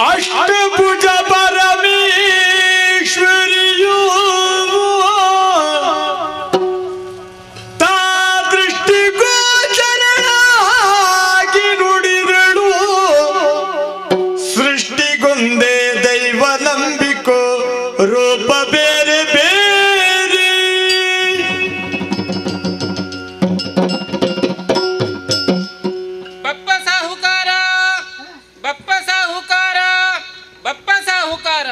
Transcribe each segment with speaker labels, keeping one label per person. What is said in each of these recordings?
Speaker 1: ಅಷ್ಟಭುಜ ಪರಮೇಶ್ವರಿಯು ತಾ ದೃಷ್ಟಿಗೋಚರಳಾಗಿ ನುಡಿದಳು. ಸೃಷ್ಟಿಗೊಂದೇ ದೈವ ನಂಬಿಕೋ ರೂಪ ಬೇರೆ ಬೇರೆ.
Speaker 2: ಬಪ್ಪ ಸಾಹುಕಾರ, ಬಪ್ಪ ಸಾಹುಕಾರ, ಬಪ್ಪ ಸಾಹುಕಾರ.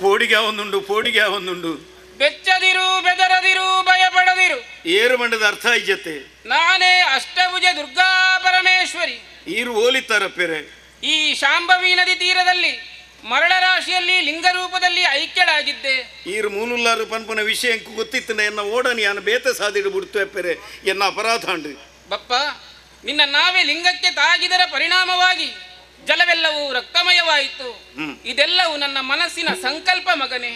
Speaker 3: ಪೋಡಿಗೆ ಒಂದುಂಡು, ಪೋಡಿಗೆ ಒಂದುಂಡು.
Speaker 2: ಬೆಚ್ಚದಿರು, ಬೆದರದಿರು, ಭಯಪಡದಿರು.
Speaker 3: ಏರು ಮಂಡದ ಅರ್ಥ ಇಜ್ಜತೆ.
Speaker 2: ನಾನೇ ಅಷ್ಟಭುಜ ದುರ್ಗಾ ಪರಮೇಶ್ವರಿ.
Speaker 3: ಈರು ಓಲಿತ್ತಾರ ಪೆರೆ.
Speaker 2: ಈ ಶಾಂಭವಿ ನದಿ ತೀರದಲ್ಲಿ ಮರಳ ರಾಶಿಯಲ್ಲಿ ಲಿಂಗ ರೂಪದಲ್ಲಿ ಐಕ್ಯಳಾಗಿದ್ದೆ.
Speaker 3: ಈರು ಮೂಲುಲ್ಲಾರು ಪನ್ಪನ ವಿಷಯ ಗೊತ್ತಿತ್ತು. ಎನ್ನ ಓಡನಿ ಯಾನ ಬೇತೆ ಸಾದಿಡು ಬಿಡ್ತು ಪೆರೆ, ಎನ್ನ ಅಪರಾಧ ಅಂಡು.
Speaker 2: ಬಪ್ಪ, ನಿನ್ನ ನಾವೇ ಲಿಂಗಕ್ಕೆ ತಾಗಿದರ ಪರಿಣಾಮವಾಗಿ ಜಲವೆಲ್ಲವೂ ರಕ್ತಮಯವಾಯಿತು. ಇದೆಲ್ಲವೂ ನನ್ನ ಮನಸ್ಸಿನ ಸಂಕಲ್ಪ ಮಗನೇ.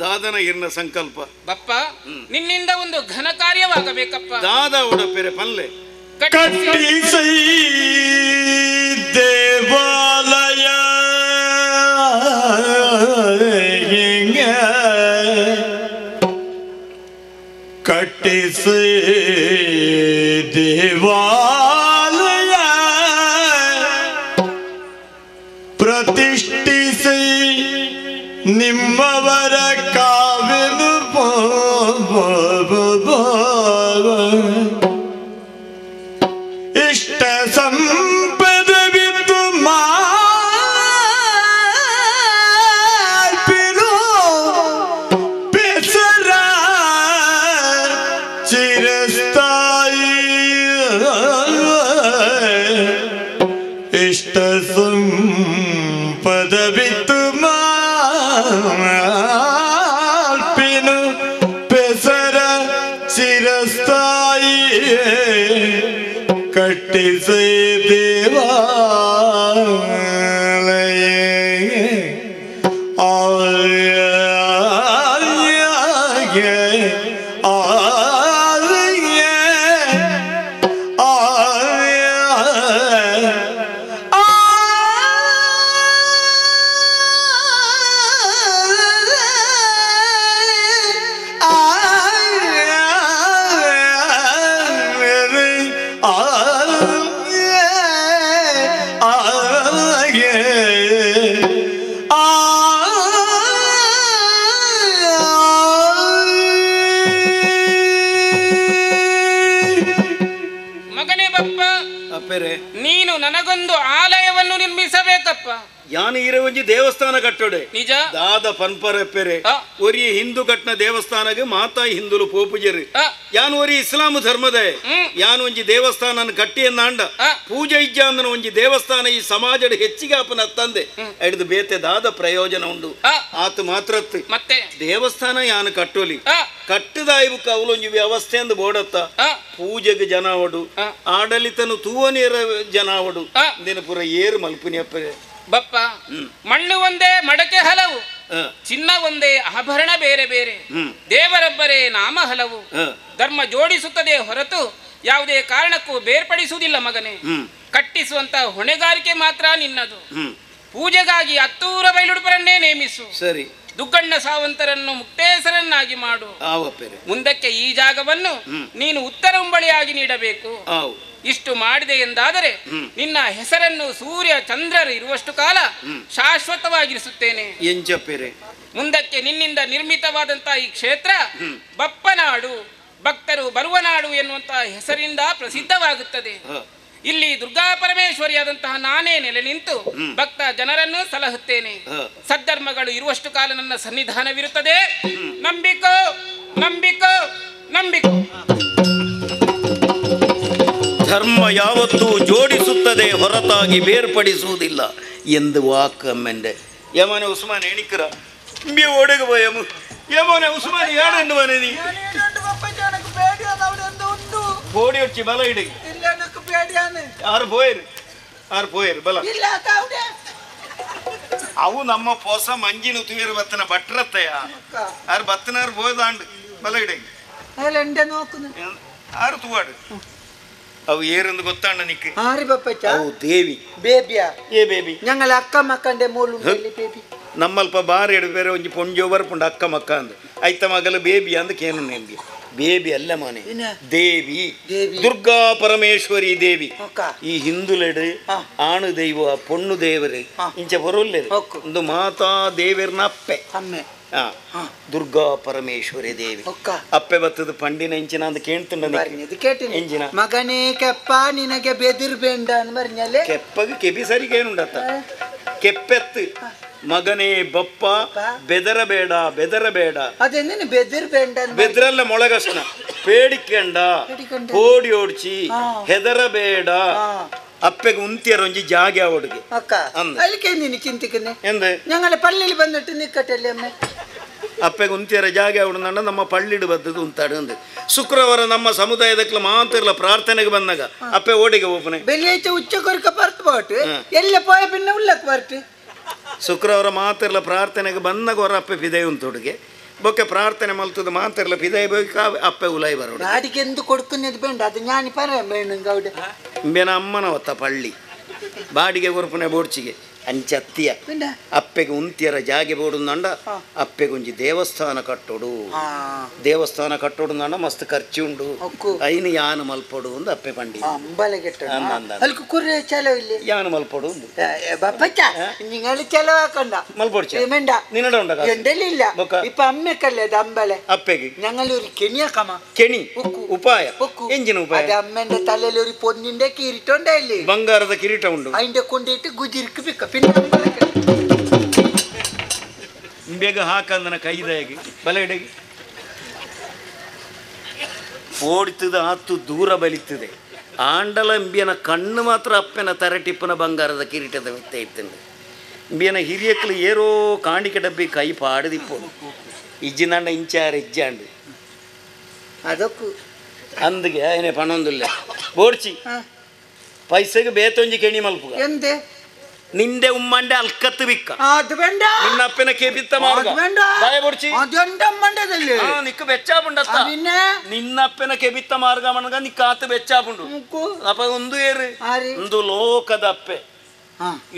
Speaker 3: ದಾದನ ಇರ್ನ ಸಂಕಲ್ಪ.
Speaker 2: ಬಪ್ಪ, ನಿನ್ನಿಂದ ಒಂದು ಘನ ಕಾರ್ಯವಾಗಬೇಕಪ್ಪ.
Speaker 3: ದಾದ ಉಡಪೆರೆ ಪಲ್ಲೆ.
Speaker 1: ಕಟ್ಟಿಸೈ ದೇವಾಲಯ ಕಟ್ಟಿಸೈ ದೇವಾಲಯ ಪ್ರತಿಷ್ಠಿಸಿ ನಿಮ್ಮವರ ಕಾವಿನು ಇಷ್ಟ ಸಂಪದವಿದ್ದು ಮಾರ್ಪಿನು ಪೆಸರ ಚಿರಸ್ಥಾಯಿ. ಇಷ್ಟ ಸಂಪದವಿತ್ತು ಮಾರ್ಪಿನು ಪೆಸರ ಚಿರಸ್ಥಾಯಿ. ಕಟ್ಟಿಸೈ ದೇವಾಲಯ
Speaker 2: ಮಗನೇ ಬಪ್ಪ, ನೀನು ನನಗೊಂದು ಆಲಯವನ್ನು ನಿರ್ಮಿಸಬೇಕಪ್ಪ.
Speaker 3: ಯಾನು ಇರವಂಜಿ ದೇವಸ್ಥಾನ ಕಟ್ಟೋಡೆ
Speaker 2: ನಿಜ.
Speaker 3: ದಾದ ಪನ್ಪರ ಪೆರೆ ಒರಿ ಹಿಂದೂ ಕಟ್ನ ದೇವಸ್ಥಾನಗೆ ಮಾತಾ ಹಿಂದೂಲು ಪೋಪುಜರು. ಯಾನು ಒರಿ ಇಸ್ಲಾಂ ಧರ್ಮದ ಯಾನು ಒಂಜಿ ದೇವಸ್ಥಾನ ಕಟ್ಟಿಯನ್ನಾಂಡ ಪೂಜೆ ಇಜ್ಜಾಂದನ ಒಂಜಿ ದೇವಸ್ಥಾನ ಈ ಸಮಾಜದ ಹೆಚ್ಚಿಗೆ ಅಪನ ತಂದೆ ಹಿಡಿದು ಬೇತೆ ದಾದ ಪ್ರಯೋಜನ ಉಂಡು. ಆತ ಮಾತ್ರ
Speaker 2: ಮತ್ತೆ
Speaker 3: ದೇವಸ್ಥಾನ ಯಾನು ಕಟ್ಟೋಲಿ ಕಟ್ಟದಾಯ್ಬುಕ್ಕ ಅವಲೊಂಜಿ ವ್ಯವಸ್ಥೆ ಅಂದು ಬೋಡತ್ತ. ಪೂಜೆಗೆ ಜನಾವಡು, ಆಡಳಿತನು ತೂವನೇರ ಜನಾವಡು, ದಿನಪುರ ಏರು ಮಲ್ಪುನಿ ಅಪ್ಪರೆ.
Speaker 2: ಬಪ್ಪ, ಮಣ್ಣು ಒಂದೇ ಮಡಕೆ ಹಲವು, ಚಿನ್ನ ಒಂದೇ ಆಭರಣ ಬೇರೆ ಬೇರೆ, ದೇವರೊಬ್ಬರೇ ನಾಮ ಹಲವು. ಧರ್ಮ ಜೋಡಿಸುತ್ತದೆ ಹೊರತು ಯಾವುದೇ ಕಾರಣಕ್ಕೂ ಬೇರ್ಪಡಿಸುವುದಿಲ್ಲ ಮಗನೇ. ಕಟ್ಟಿಸುವಂತ ಹೊಣೆಗಾರಿಕೆ ಮಾತ್ರ ನಿನ್ನದು. ಪೂಜೆಗಾಗಿ ಅತ್ತೂರ ಬೈಲುಡುಪರನ್ನೇ ನೇಮಿಸು.
Speaker 3: ಸರಿ.
Speaker 2: ದುಗ್ಗಣ್ಣ ಸಾವಂತರನ್ನು ಮುಕ್ತೇಸರನ್ನಾಗಿ ಮಾಡು. ಮುಂದಕ್ಕೆ ಈ ಜಾಗವನ್ನು ನೀನು ಉತ್ತರ ಉಂಬಳಿಯಾಗಿ ನೀಡಬೇಕು. ಇಷ್ಟು ಮಾಡಿದೆ ಎಂದಾದರೆ ನಿನ್ನ ಹೆಸರನ್ನು ಸೂರ್ಯ ಚಂದ್ರರು ಇರುವಷ್ಟು ಕಾಲ ಶಾಶ್ವತವಾಗಿರಿಸುತ್ತೇನೆ. ಮುಂದಕ್ಕೆ ನಿನ್ನಿಂದ ನಿರ್ಮಿತವಾದಂತಹ ಈ ಕ್ಷೇತ್ರ ಬಪ್ಪನಾಡು, ಭಕ್ತರು ಬರುವ ನಾಡು ಎನ್ನುವಂತಹ ಹೆಸರಿಂದ ಪ್ರಸಿದ್ಧವಾಗುತ್ತದೆ. ಇಲ್ಲಿ ದುರ್ಗಾ ಪರಮೇಶ್ವರಿಯಾದಂತಹ ನಾನೇ ನೆಲೆ ನಿಂತು ಭಕ್ತ ಜನರನ್ನು ಸಲಹುತ್ತೇನೆ. ಸದ್ಧರ್ಮಗಳು ಇರುವಷ್ಟು ಕಾಲ ನನ್ನ ಸನ್ನಿಧಾನವಿರುತ್ತದೆ. ನಂಬಿಕೋ ನಂಬಿಕೋ ನಂಬಿಕೋ.
Speaker 3: ಧರ್ಮ ಯಾವತ್ತೂ ಜೋಡಿಸುತ್ತದೆ ಹೊರತಾಗಿ ಬೇರ್ಪಡಿಸುವುದಿಲ್ಲ ಎಂದು ವಾಕಮ್ಮೆಂಡೆ. ಯಮನೆ ಉಸ್ಮಾನ್ ಎಣಿಕರ ಬಿ ಓಡಗ ಯಮು ಯಮನೆ ಉಸ್ಮಾನ್ ಯಾಡಂಡು ಮನೆ ನೀ ಬೋಡಿ ಹೊಚ್ಚಿ ಬಲ ಇಡಿ ಆರು ಪೋಯರು ಆರು ಪೋಯರು ಬಲ. ಅವು ನಮ್ಮ ಪೊಸ ಮಂಜಿನ ತುಯರು ಬತ್ತನ ಬಟ್ರತ್ತಯ್ಯ ಆರು ಬತ್ತನಾರು ಬೋದಾಂಡು ಬಲ ಇಡಿ ಆರು ತೂವಾಡು. ಅವು ಏರಂದು ಗೊತ್ತಾಂಡ ನಿಕ್
Speaker 4: ಆರಿ ಬಪ್ಪಚ್ಚ
Speaker 3: ಅವು ದೇವಿ
Speaker 4: ಬೇಬಿಯಾ
Speaker 3: ಏ ಬೇಬಿ
Speaker 4: ഞങ്ങള ಅಕ್ಕ ಮಕ್ಕಂಡೆ ಮೂಲು ಬೇಬಿ
Speaker 3: ನಮ್ಮಲ್ಪ ಬಾರಿ ಎಡು ಬೇರೆ ಒಂಜಿ ಪೊಂಜೋ ಬರ್ಪುಂಡು ಅಕ್ಕ ಮಕ್ಕ ಅಂದು ಐತ ಮಗಲು ಬೇಬಿ ಅಂದ್ ಕೇನು ನಿಮ್ಗೆ ಬೇಬಿ ಅಲ್ಲ ಮನೆ ದೇವಿ ದುರ್ಗಾ ಪರಮೇಶ್ವರಿ ದೇವಿ ಈ ಹಿಂದುಲೆಡು ಆಣು ದೈವ ಪೊಣ್ಣು ದೇವರು ಇಂಚ ಬರೋಲ್ಲೇರು ಒಂದು ಮಾತಾ ದೇವರ್ನ ಅಪ್ಪೆ
Speaker 4: ಅಮ್ಮೆ
Speaker 3: ದುರ್ಗಾ ಪರಮೇಶ್ವರಿ ದೇವಿ ಅಪ್ಪೆ ಬತ್ತದ ಪಂಡಿನ ಇಂಚಿನ ಅಂತ ಕೇಳ್ತುಂಡ
Speaker 4: ಎಂಜಿನ ಮಗನೇ ಕೆಪ್ಪ ನಿನಗೆ ಬೆದಿರ್ ಬೇಂಡ ಅನ್ಬರ್ഞ്ഞല്ലേ
Speaker 3: ಕೆಪ್ಪಗೆ ಕೆಬಿ ಸರಿಗೆ ಏನುಂಡತ್ತ ಕೆಪ್ಪೆತ್ತು ಮಗನೇ ಬಪ್ಪ ಬೆದರಬೇಡ ಬೆದರಬೇಡ
Speaker 4: ಅದೇನೇನು ಬೆದಿರ್ ಬೇಂಡ
Speaker 3: ಬೆದ್ರಲ್ಲ ಮೊಳಗಸ್ನ ಪೇಡಿಕೆಂಡ ಕೋಡಿ ಓಡ್ಚಿ ಹೆದರಬೇಡ ಅಪ್ಪೆಗೆ ಉಂತಿಯರ ಒಂಜಿ ಜಾಗೆ ಅವಡಿಗೆ
Speaker 4: ಅಕ್ಕ ಅಲ್ಲಿಗೆ ನೀನು ಚಿಂತಿಕನೆ
Speaker 3: ಎಂದ
Speaker 4: ഞങ്ങളെ പള്ളിയിൽ വന്നിട്ട് നിക്കട്ടല്ലേ അമ്മ
Speaker 3: ಅಪ್ಪೆಗೆ ಉಂತಿಯರ ಜಾಗೆ ಅವಡಂದ ನಮ್ಮ ಪಳ್ಳಿಡು ಬದ್ದದು ಉಂತಾಡು ಅಂದು ಶುಕ್ರವಾರ ನಮ್ಮ ಸಮುದಾಯದಕ್ಕೆ ಮಾತಿರಲ್ಲ ಪ್ರಾರ್ಥನೆಗೆ ಬಂದಾಗ ಅಪ್ಪೆ ಓಡಿಗೆ ಓಪನೆ
Speaker 4: ಬೆಳ್ಳಿಯಾഴ്ച ಉಚ್ಚಕೊರ್ಕ ಬರ್ತು പോട്ട് ಎಲ್ಲ ಪೋಯ പിന്നെ ಉಳ್ಳಕ್ಕೆ ಬರ್ತು
Speaker 3: ಶುಕ್ರವಾರ ಮಾತಿರಲ್ಲ ಪ್ರಾರ್ಥನೆಗೆ ಬಂದಾಗ ಹೊರ ಅಪ್ಪೆ ಪಿದೈ ಉಂತುಡುಗೆ ಬೊಕ್ಕೆ ಪ್ರಾರ್ಥನೆ ಮಲ್ತದ ಮಾತಿರಲ್ಲ ಪಿದೈ ಬೇಕು ಅಪ್ಪೆ ಉಲಾಯಿ ಬರೋಡು
Speaker 4: ನಾಡಿಗೆ ಎಂದು ಕೊಡ್కునేది ಬೇಡ ಅದು ಜ್ಞಾನಿ ಪರ ಬೇಣಂಗ ಅವಡೆ
Speaker 3: ಇಂಬೇನ ಅಮ್ಮನ ಹೊತ್ತ ಪಳ್ಳಿ ಬಾಡಿಗೆ ಕೊರ್ಪನೆ ಬೋಡ್ಚಿಗೆ ಅಂಚತ್ತಿಯ ಅಪ್ಪೆಗೆ ಉಂತಿಯರ ಜಾಗೆ ಬೋಡುಂದಂಡ ಅಪ್ಪೆಗೆ ಒಂಜಿ ದೇವಸ್ಥಾನ ಕಟ್ಟೋಡು ದೇವಸ್ಥಾನ ಕಟ್ಟೋಡು ಅಂಡ ಮಸ್ತ್ ಖರ್ಚು ಉಂಡು ಐನು ಯಾನು ಮಲ್ಪೊಡು ಒಂದು ಅಪ್ಪೆ ಪಂಡಿ ಯಾನು ಮಲ್ಪೊಡು ಒಂದು
Speaker 4: ചെലവാക്കണ്ട
Speaker 3: മൽപ്പൊടിച്ച
Speaker 4: വേണ്ട
Speaker 3: നിന്നട ഉണ്ടോ
Speaker 4: എന്റെ ഇല്ല ഇപ്പൊ അമ്മക്കല്ലേ അത് അമ്പലെ
Speaker 3: അപ്പേക്ക്
Speaker 4: ഞങ്ങളൊരു കെണിയാക്കമ്മ
Speaker 3: കെണി ഉപായ ಎಂಜಿನ ಉಪಾಯ
Speaker 4: അത് അമ്മന്റെ തലയിൽ ഒരു പൊന്നിന്റെ കിരീടം ഉണ്ടായില്ലേ
Speaker 3: ಬಂಗಾರದ ಕಿರೀಟ ಉಂಡು
Speaker 4: അതിന്റെ കൊണ്ടിട്ട് ഗുജിർക്ക് പിക്ക പിന്നെ
Speaker 3: ಬೇಗ ಹಾಕಂದನ ಕೈದಾಗಿ ಬಲ ಇಡಗಿ ಓಡ್ತದೆ ಆತು ದೂರ ಬಲಿತದೆ ಆಂಡಲ ಇಂಬಿಯನ ಕಣ್ಣು ಮಾತ್ರ ಅಪ್ಪನ ತರಟಿಪ್ಪನ ಬಂಗಾರದ ಕಿರೀಟದ ಮಿತ್ತ ಇತ್ತಂದು ಇಂಬಿಯನ ಹಿರಿಯಕ್ಲು ಏರೋ ಕಾಣಿಕೆ ಡಬ್ಬಿ ಕೈ ಪಾಡದಿಪ್ಪೋಡು ಇಜ್ಜಿನಾಂಡ ಇಂಚಾರ ಇಜ್ಜಾಂಡು
Speaker 4: ಅದಕ್ಕೂ
Speaker 3: ಅಂದಿಗೆ ಏನೇ ಪಣೊಂದಿಲ್ಲ ಬೋಡ್ಚಿ ಪೈಸೆಗೆ ಬೇತೊಂಜಿ ಕೆಣಿ ಮಲ್ಪುಗ
Speaker 4: ಎಂದೆ
Speaker 3: ನಿಂದೆ ಉಮ್ಮಂಡೆ ಅಲ್ಕತ್ತು ಬಿಕ್ಕ
Speaker 4: ಅದು ಬೇಡ
Speaker 3: ನಿನ್ನ ಅಪ್ಪನ ಕೆಬಿತ್ತ ಮಾರ್ಗ
Speaker 4: ಬೇಡ
Speaker 3: ಬಾಯ ಬೋಡ್ಚಿ
Speaker 4: ಅದೊಂದು ಅಮ್ಮಂಡದಲ್ಲಿ
Speaker 3: ನಿಕ್ಕ ಬೆಚ್ಚಾಪುಂಡತ್ತ ನಿನ್ನ ಅಪ್ಪನ ಕೆಬಿತ್ತ ಮಾರ್ಗ ಮಣಗ ನಿಕ್ಕ ಆತ ಬೆಚ್ಚಾಪುಂಡು ಅಪ್ಪ ಒಂದು ಏರು ಒಂದು ಲೋಕದ ಅಪ್ಪೆ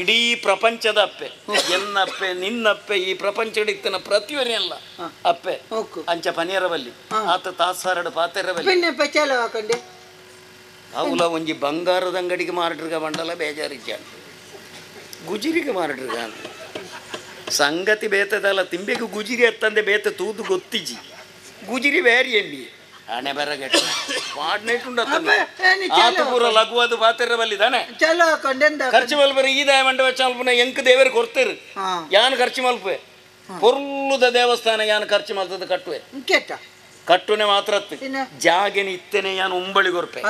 Speaker 3: ಇಡೀ ಪ್ರಪಂಚದ ಅಪ್ಪೆ ಎನ್ನಪ್ಪೆ ನಿನ್ನಪ್ಪೆ ಈ ಪ್ರಪಂಚಡಿತ್ತನ ಪ್ರತಿಯೊರಿ ಅಲ್ಲ ಅಪ್ಪೆ ಅಂಚ ಪನಿಯರವಲ್ಲಿ ಆತ ತಾಸಾರಡು ಪಾತೆರವಲ್ಲಿ
Speaker 4: പിന്നെ ചെലവാക്കണ്ടേ
Speaker 3: ಅವಲ ಒಂಜಿ ಬಂಗಾರದ ಅಂಗಡಿಗೆ ಮಾರಾಟರ್ಗ ಬಂಡಲ ಬೇಜಾರಿದ್ದಾನೆ ಗುಜಿರಿಗೆ ಮಾರಾಟರ್ಗ ಸಂಗತಿ ಬೇತದಲ್ಲ ತಿಂಬೆಗೆ ಗುಜಿರಿ ಅತ್ತಂದೆ ಬೇತ ತೂದು ಗೊತ್ತಿಜಿ ಗುಜಿರಿ ಬೇರೆ ಎಮ್ಮಿ ಹಣೆ ಬರಗಟ್ಟ ಆತ ಪೂರ ಲಘುವಾದ ಪಾತೆರವಲ್ಲಿ ತಾನೆ ಖರ್ಚು ಮಲ್ಪರೆ ಈ ದಾಯ ಮಂಡ ವೆಚ್ಚ ಮಲ್ಪುನ ಎಂಕ್ ದೇವರು ಕೊಡ್ತೇರು ಯಾನ್ ಖರ್ಚು ಮಲ್ಪೆ ಪೊರ್ಲುದ ದೇವಸ್ಥಾನ ಯಾನ್ ಖರ್ಚು ಮಲ್ತದ ಕಟ್ಟುವೆ ಕಟ್ಟುನೆ ಮಾತ್ರ ಜಾಗೆನ ಇತ್ತನೆ ಯಾನ್ ಉಂಬಳಿ ಕೊರ್ಪೆ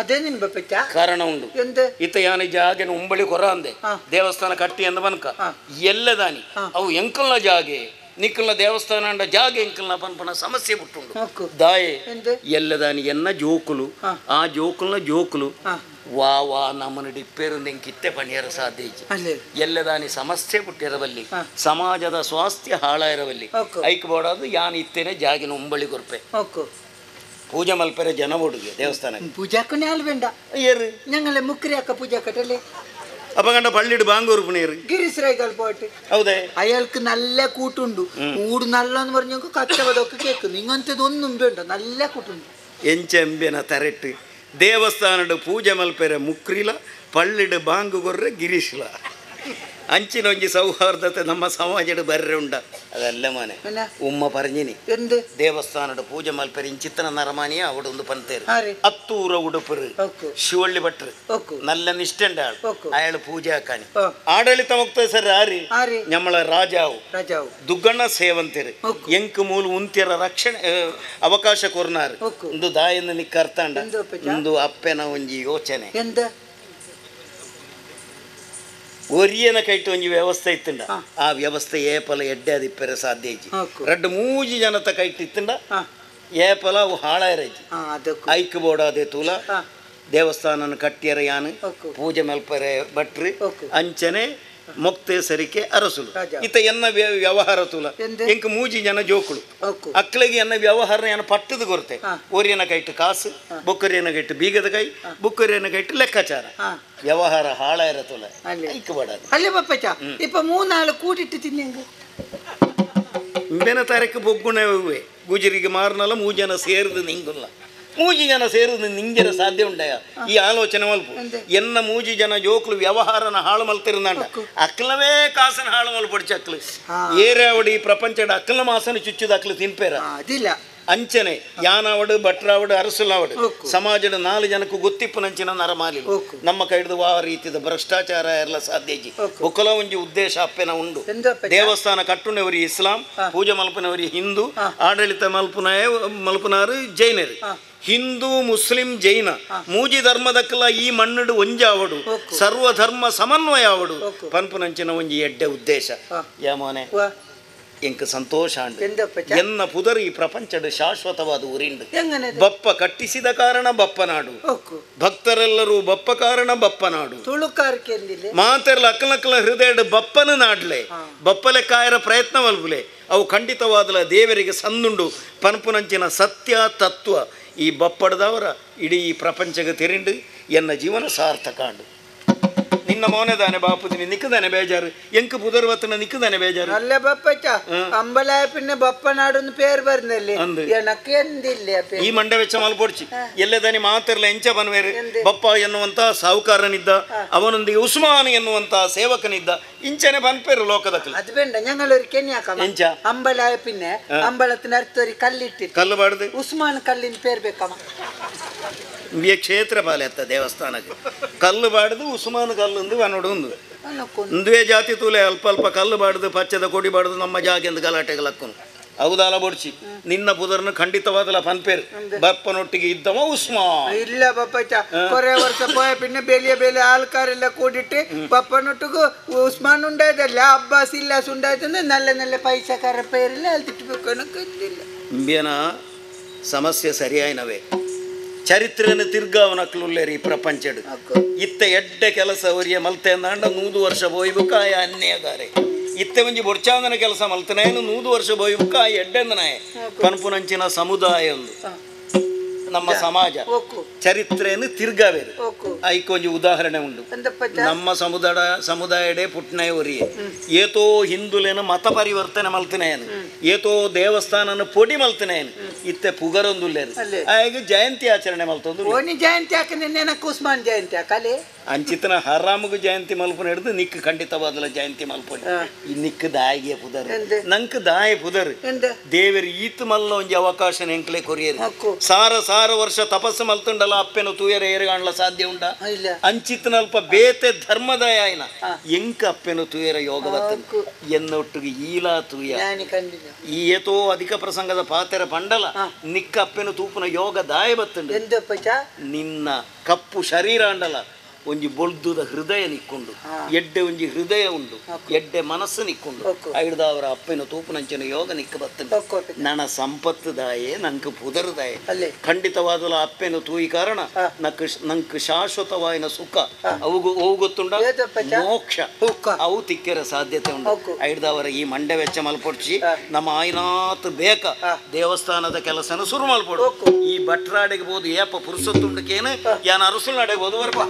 Speaker 3: ಕಾರಣ ಉಂಡು ಇತ್ತ ಯಾನ ಜಾಗೆನ ಉಂಬಳಿ ಕೊರ ಅಂದೆ ದೇವಸ್ಥಾನ ಕಟ್ಟಿ ಅಂದ ಬನ್ಕ ಎಲ್ಲದಾನಿ ಅವು ಎಂಕಲ್ನ ಜಾಗೆ ನಿಕ್ಕಲ್ನ ದೇವಸ್ಥಾನ ಅಂಡ ಜಾಗೆ ಎಂಕಲ್ನ ಪನ್ಪನ ಸಮಸ್ಯೆ ಬಿಟ್ಟುಂಡು ದಾಯೆ ಎಲ್ಲದಾನಿ ಎನ್ನ ಜೋಕುಲು ಆ ಜೋಕುಲ್ನ ಜೋಕುಲು ವಾ ವಾ ನಮ್ಮನ್ನು ಡಿಪ್ಪೇರು ಎಂಕಿತ್ತೆ ಪಣಿಯರ ಸಾಧ್ಯ ಇಜ್ಜಿ ಎಲ್ಲದಾನಿ ಸಮಸ್ಯೆ ಬಿಟ್ಟಿರವಲ್ಲಿ ಸಮಾಜದ ಸ್ವಾಸ್ಥ್ಯ ಹಾಳಾಯಿರವಲ್ಲಿ ಐಕ್ ಬೋಡಾದು ಯಾನ್ ಇತ್ತೇನೆ ಜಾಗಿನ ಉಂಬಳಿ ಕೊರ್ಪೆ ಪೂಜೆ ಮಲ್ಪೆರೆ ಜನ ಒಡುಗೆ ದೇವಸ್ಥಾನ
Speaker 4: ಪೂಜಾಕನೆ ಅಲ್ ಬೇಡ
Speaker 3: ಏರು
Speaker 4: ഞങ്ങളെ മുക്രിയാക്ക പൂജാക്കട്ടല്ലേ
Speaker 3: ಅಪ್ಪ ಗಂಡ ಪಳ್ಳಿಡು ಬಾಂಗೂರು ಪುಣೇರು
Speaker 4: ഗിരീഷ് ರೈകൾ പോയിട്ട്
Speaker 3: ಹೌದೇ
Speaker 4: അയാൾക്ക് നല്ല കൂട്ടുണ്ട് ഊട് നല്ലെന്ന് പറഞ്ഞ കച്ചവടമൊക്കെ കേൾക്കുന്നു ഇങ്ങനത്തേതൊന്നും വേണ്ട നല്ല കൂട്ടുണ്ട്
Speaker 3: ಎಂಚೆಂಬಿನ ತರೆಟ್ಟು ದೇವಸ್ಥಾನಡು ಪೂಜೆ ಮಲ್ಪೆರೆ ಮುಕ್ರಿಲ ಪಳ್ಳಿಡು ಬಾಂಗು ಕೊರ್ರೆ ಗಿರೀಶ್ಲ ಅಂಚಿನ ಒಂಜಿ ಸೌಹಾರ್ದತೆ ನಮ್ಮ ಸಮಾಜಡ್ ಬರ್ರೆ ಉಂಡ ಅದಲ್ಲ ಮನೆ ಉಮ್ಮ ಪರಂಜಿನಿ
Speaker 4: എന്ത്
Speaker 3: ದೇವಸ್ಥಾನಡು ಪೂಜೆ ಮಲ್ಪೆರೆ ಇಂಚಿತ್ತನ ನರಮಾನಿಯ ಅವಡು ಒಂದು ಪಂತೇರು ಅತ್ತೂರ ಉಡುಪರು ಶಿವಳ್ಳಿ ಭಟ್ರು നല്ല ನಿಷ್ಠಂಡ ಆಳು ಅയാൾ ಪೂಜೆ ಹಾಕಾನಿ ಆಡಳಿತ ಮುಕ್ತ ಸರ್ ಆರಿ ഞമ്മളെ ರಾಜಾವು ದುಗ್ಗಣ್ಣ ಸೇವಂತೇರು ಎಂಕ್ ಮೂಲ ಉಂತಿಯರ ರಕ್ಷಣೆ ಅವಕಾಶ ಕೊರ್ನಾರು ಒಂದು ದಾಯನ ನಿಕ್ಕ ಅರ್ಥಂಡ ಒಂದು ಅಪ್ಪೆನ ಒಂಜಿ ಯೋಚನೆ ಒರಿಯನ ಕೈಟ್ ಒಂಜಿ ವ್ಯವಸ್ಥೆ ಇತ್ತಂಡ ಆ ವ್ಯವಸ್ಥೆ ಏಪಲ ಎಡ್ಡೆ ಅದಿಪ್ಪೆರೆ ಸಾಧ್ಯ ಇಜ್ಜಿ ರಡ್ಡು ಮೂಜಿ ಜನತ ಕೈಟ್ ಇತ್ತಂಡ ಏಪಲ ಅವು ಹಾಳಾಯಿರಜ್ಜಿ ಐಕ್ ಬೋಡಾದೆ ತೂಲ ದೇವಸ್ಥಾನನ ಕಟ್ಟಿಯರ ಯಾನು ಪೂಜೆ ಮಲ್ಪರೆ ಭಟ್ರು ಅಂಚನೆ ಮೊಕ್ತೆ ಸರಿಕೆ ಅರಸುಲು ಇತ್ತ ಎನ್ನ ವ್ಯವಹಾರ ತುಲ ಎಂಕ್ ಮೂಜಿ ಜನ ಜೋಕುಳು ಅಕ್ಲೆಗೆ ಎನ್ನ ವ್ಯವಹಾರ ಏನ ಪಟ್ಟದ ಕೊರತೆ ಒರಿಯನ ಕೈಟ್ಟು ಕಾಸು ಬೊಕ್ಕರಿಯನ ಕೈಟ್ಟು ಬೀಗದ ಕೈ ಬೊಕ್ಕರಿಯನ ಕೈಟ್ಟು ಲೆಕ್ಕಾಚಾರ ವ್ಯವಹಾರ ಹಾಳಾಯಿರ ತುಲ
Speaker 4: ಅಲ್ಲೇ ಬಪ್ಪಚ್ಚ ಇಪ್ಪ ಮೂರ್ನಾಲು ಕೂಡಿಟ್ಟು ತಿನ್ನಿಂಗ
Speaker 3: ಇಂಬೆನ ತಾರಕ್ಕೆ ಬೊಗ್ಗುಣವೇ ಗುಜರಿಗೆ ಮಾರ್ನಲ್ಲ ಮೂರು ಜನ ಸೇರಿದು ನಿಂಗುಲ್ಲ ಮೂಜಿ ಜನ ಸೇರಿದು ನಿಂಗೆರ ಸಾಧ್ಯ ಉಂಡಯ ಈ ಆಲೋಚನೆ ಮಲ್ಪ ಎನ್ನ ಮೂಜಿ ಜನ ಜೋಕ್ಲು ವ್ಯವಹಾರನ ಹಾಳು ಮಲ್ತಿರುಂದಾಂಡ ಅಕ್ಲವೇ ಕಾಸನ ಹಾಳು ಮಲ್ಪಡಿಚ ಅಕ್ಲು ಏರಾವಡಿ ಪ್ರಪಂಚದ ಅಕ್ಲ ಮಾಸನ ಚುಚ್ಚುದ ಅಕ್ಲು ತಿನ್ಪೇರ
Speaker 4: ಅದಿಲ್ಲ
Speaker 3: ಅಂಚನೆ ಯಾನಾವಡು ಭಟ್ರಾವಡು ಅರಸುಲಾವಡು ಸಮಾಜದ ನಾಲು ಜನಕ್ಕೂ ಗೊತ್ತಿಪ್ಪುನಂಚಿನ ನರಮಾಲಿ ನಮ್ಮ ಕೈಡ್ದು ಆ ರೀತಿಯ ಭ್ರಷ್ಟಾಚಾರ ಎಲ್ಲ ಸಾಧ್ಯ ಒಕ್ಕಲ ಒಂಜಿ ಉದ್ದೇಶ ಅಪ್ಪೆನ ಉಂಡು ದೇವಸ್ಥಾನ ಕಟ್ಟುನವರಿ ಇಸ್ಲಾಂ ಪೂಜೆ ಮಲ್ಪನವರಿ ಹಿಂದೂ ಆಡಳಿತ ಮಲ್ಪನಾರು ಜೈನರು ಹಿಂದೂ ಮುಸ್ಲಿಂ ಜೈನ ಮೂಜಿ ಧರ್ಮದಕ್ಕಲ ಈ ಮಣ್ಣುಡು ಒಂಜಾವಡು ಸರ್ವಧರ್ಮ ಸಮನ್ವಯ ಆವಡು ಪನ್ಪುನಂಚಿನ ಒಂಜಿ ಎಡ್ಡೆ ಉದ್ದೇಶ ಯಾಮೋನೆ ಎಂಕ್ ಸಂತೋಷ ಎನ್ನ ಪುದರ್ ಈ ಪ್ರಪಂಚದ ಶಾಶ್ವತವಾದ ಊರಿಂಡು ಬಪ್ಪ ಕಟ್ಟಿಸಿದ ಕಾರಣ ಬಪ್ಪನಾಡು ಭಕ್ತರೆಲ್ಲರೂ ಬಪ್ಪ ಕಾರಣ ಬಪ್ಪನಾಡು ಮಾತೆರ್ಲ ಅಕ್ಕಲಕ್ಕಲ ಹೃದಯದ ಬಪ್ಪನ ನಾಡ್ಲೆ ಬಪ್ಪಲೆ ಕಾಯರ ಪ್ರಯತ್ನವಲ್ಬುಲೆ ಅವು ಖಂಡಿತವಾದಲ ದೇವರಿಗೆ ಸಂದುಂಡು ಪನ್ಪುನಂಚಿನ ಸತ್ಯ ತತ್ವ ಈ ಬಪ್ಪಡದವರ ಇಡೀ ಪ್ರಪಂಚಕ್ಕೆ ತೆರಿಂಡು ಎನ್ನ ಜೀವನ ಸಾರ್ಥಕಾಂಡು ನಿನ್ನ ಮೌನದಾನೆ ಬಾಪುದಿನಿ ನಿಕ್ಕದಾನೆ ಬೇಜಾರು ಎಂಕ್ ಪುದರ್ವತ್ತನ ನಿಕ್ಕದಾನೆ ಬೇಜಾರು
Speaker 4: ಅಲ್ಲ ಬಪ್ಪಚ್ಚ ಅಂಬಲಾಯ ಪಿನ್ನೆ ಬಪ್ಪನಾಡು ಪೇರ್ ಬರ್ನಲ್ಲಿ ಎನಕ್ಕೆ ಎಂದಿಲ್ಲ
Speaker 3: ಈ ಮಂಡೆ ವೆಚ್ಚ ಮಲ್ಪೊಡ್ಚಿ ಎಲ್ಲದಾನಿ ಮಾತಿರ್ಲ ಎಂಚ ಬನ್ವೇರು ಬಪ್ಪ ಎನ್ನುವಂತ ಸಾಹುಕಾರನಿದ್ದ ಅವನೊಂದಿಗೆ ಉಸ್ಮಾನ್ ಎನ್ನುವಂತ ಸೇವಕನಿದ್ದ ಇಂಚನೆ ಬನ್ಪೇರು ಲೋಕದ
Speaker 4: ಅದು ಬೇಡ ഞങ്ങളൊരു ಕೆನ್ಯಾಕ ಎಂಚ ಅಂಬಲಾಯ ಪಿನ್ನೆ ಅಂಬಲತ್ತಿನ ಅರ್ಥರಿ ಕಲ್ಲಿಟ್ಟಿ
Speaker 3: ಕಲ್ಲು ಬಾಡ್ದು
Speaker 4: ಉಸ್ಮಾನ್ ಕಲ್ಲಿನ ಪೇರ್ ಬೇಕಮ್ಮ
Speaker 3: ಕ್ಷೇತ್ರ ಪಾಲೆತ್ತ ದೇವಸ್ಥಾನಕ್ಕೆ ಕಲ್ಲು ಬಾಡ್ದು ಉಸ್ಮಾನ್ ಕಲ್ಲು ವನೋಡು ಒಂದು ಒಂದುವೇ ಜಾತಿ ತೂಲೆ ಅಲ್ಪ ಅಲ್ಪ ಕಲ್ಲು ಬಾಡ್ದು ಪಚ್ಚದ ಕೊಡಿ ಬಾಡ್ದು ನಮ್ಮ ಜಾಗೆ ಎಂದು ಗಲಾಟೆಗಳಕ್ಕನು ಹೌದಲ್ಲ ಬೊಡ್ಚಿ ನಿನ್ನ ಪುದರ್ನ ಖಂಡಿತವಾದಲ ಪನ್ಪೇರು ಬಪ್ಪನೊಟ್ಟಿಗೆ ಇದ್ದವ ಉಸ್ಮಾನ್
Speaker 4: ಇಲ್ಲ ಬಪ್ಪಚ್ಚ ಕೊರೆ ವರ್ಷ ಪೋಯ ಪಿನ್ನೆ ಬೆಲಿಯ ಬೆಲೆ ಆಲ್ಕಾರೆಲ್ಲ ಕೂಡಿಟ್ಟು ಬಪ್ಪನೊಟ್ಟಿಗೂ ಉಸ್ಮಾನ್ ಉಂಡಾಯ್ತಲ್ಲ ಅಬ್ಬಾಸ್ ಇಲ್ಲ ಸುಂಡಾಯ್ತಂದ್ರೆ ನಲ್ಲ ನಲ್ಲ ಪೈಸಕಾರ ಪೇರಿಲ್ಲ ಅಲ್ಲಿ ತಿಟ್ಟಬೇಕು ಅನ್ನೋಕ್ಕಿಲ್ಲ
Speaker 3: ಇಂಬೇನ ಸಮಸ್ಯೆ ಸರಿಯಾಯಿನವೇ ಚರಿತ್ರೆಯನ್ನು ತಿರ್ಗಾವನಕ್ಲುಲ್ಲೇರಿ ಈ ಪ್ರಪಂಚಡು ಇತ್ತ ಎಡ್ಡೆ ಕೆಲಸ ಅವರಿಗೆ ಮಲ್ತೆ ಅಂದಾಂಡ 100 ವರ್ಷ ಬೋಯ್ಬುಕ್ಕ ಆಯ ಅನ್ಯಗಾರೆ ಇತ್ತೆ ಒಂಜಿ ಬೊಡ್ಚಾಂದನ ಕೆಲಸ ಮಲ್ತನೇನು 100 ವರ್ಷ ಬೋಯ್ಬುಕ್ಕ ಆ ಎಡ್ಡೆಂದನಾಯ ಪನ್ಪುನಂಚಿನ ಸಮುದಾಯ ಒಂದು ನಮ್ಮ ಸಮಾಜ ಚರಿತ್ರೆಯನ್ನು ತಿರ್ಗಾವೇರು ಐಕೊಂಜಿ ಉದಾಹರಣೆ ಉಂಟು ನಮ್ಮ ಸಮುದಾಯಡೆ ಪುಟ್ನಯವರಿಯೇ ಏತೋ ಹಿಂದುಲೇನ ಮತ ಪರಿವರ್ತನೆ ಮಲ್ತನೇನು ಏತೋ ದೇವಸ್ಥಾನನ ಪೊಡಿ ಮಲ್ತನೇನು ಇತ್ತೆ ಪುಗರೊಂದುಲ್ಲೇರು ಆಗ ಜಯಂತಿ ಆಚರಣೆ ಮಲ್ತೊಂದು
Speaker 4: ಜಯಂತಿ ಹಾಕಿ ಉಸ್ಮಾನ್ ಜಯಂತಿ ಹಾಕಲಿ
Speaker 3: ಅಂಚಿತನ ಹರಾಮಗು ಜಯಂತಿ ಮಲ್ಪನ ಹಿಡಿದು ನಿಕ್ ಖಂಡಿತವಾದಲ ಜಯಂತಿ ಮಲ್ಪಡಿ ಈ ನಿಕ್ ದಾಯಿಗೆ ಪುದರ್ ನಂಕ್ ದಾಯ ಪುದರ್ ದೇವರು ಈತ್ ಮಲ್ಲ ಒಂಜಿ ಅವಕಾಶ ಎಂಕ್ಲೆ ಕೊರಿಯರು ಸಾರ ಸಾರ ವರ್ಷ ತಪಸ್ಸು ಮಲ್ತುಂಡಲ ಅಪ್ಪೆನ ತೂಯರ ಏರುಗಾಣ್ಲ ಸಾಧ್ಯ ಉಂಡ ಅಂಚಿತನಲ್ಪ ಬೇತೆ ಧರ್ಮದ ಆಯ್ನ ಎಂಕ ಅಪ್ಪೆನ ತೂಯರ ಯೋಗ ಬತ್ತ ಎನ್ನೊಟ್ಟಿಗೆ ಈಲಾ ತೂಯ ಈ ಏತೋ ಅಧಿಕ ಪ್ರಸಂಗದ ಪಾತೆರ ಪಂಡಲ ನಿಕ್ಕ ಅಪ್ಪೆನ ತೂಪುನ ಯೋಗ ದಾಯ ಬತ್ತುಂಡು ನಿನ್ನ ಕಪ್ಪು ಶರೀರ ಅಂಡಲ ಒಂಜಿ ಬೊಲ್ದುದ ಹೃದಯ ನಿಕ್ಕೊಂಡು ಎಡ್ಡೆ ಒಂಜಿ ಹೃದಯ ಉಂಡು ಎಡ್ಡೆ ಮನಸ್ಸು ನಿಕ್ಕೊಂಡು ಐಡ್ದ ಅವರ ಅಪ್ಪನ ತೂಪುನಂಚಿನ ಯೋಗ ನಿಕ್ಕ ಬತ್ತುಂಡು ನನ ಸಂಪತ್ತು ದಾಯೆ ನಂಗೆ ಪುದರುದಾಯೆ ಖಂಡಿತವಾದಲ ಅಪ್ಪೆನ ತೂಯಿ ಕಾರಣ ನಂಕ್ ಶಾಶ್ವತವಾಯಿನ ಸುಖ ಅವು ಅವು ಗೊತ್ತುಂಡ ಮೋಕ್ಷ ಅವು ತಿಕ್ಕೆರ ಸಾಧ್ಯತೆ ಉಂಟು ಐಡ್ದ ಅವರ ಈ ಮಂಡೆ ವೆಚ್ಚ ಮಲ್ಪೊಡ್ಚಿ ನಮ್ಮ ಆಯ್ನಾತ್ ಬೇಕ ದೇವಸ್ಥಾನದ ಕೆಲಸನ ಶುರು ಮಲ್ಪೊಡು ಈ ಭಟ್ರಾಡೆಗೆ ಬೋದು ಏಪ ಪುರುಷತ್ತುಂಡಕೇನು ಯಾನ ಅರಸುಲ್ ನಡೆಗೆ ಬೋದು ಬರ್ಪ.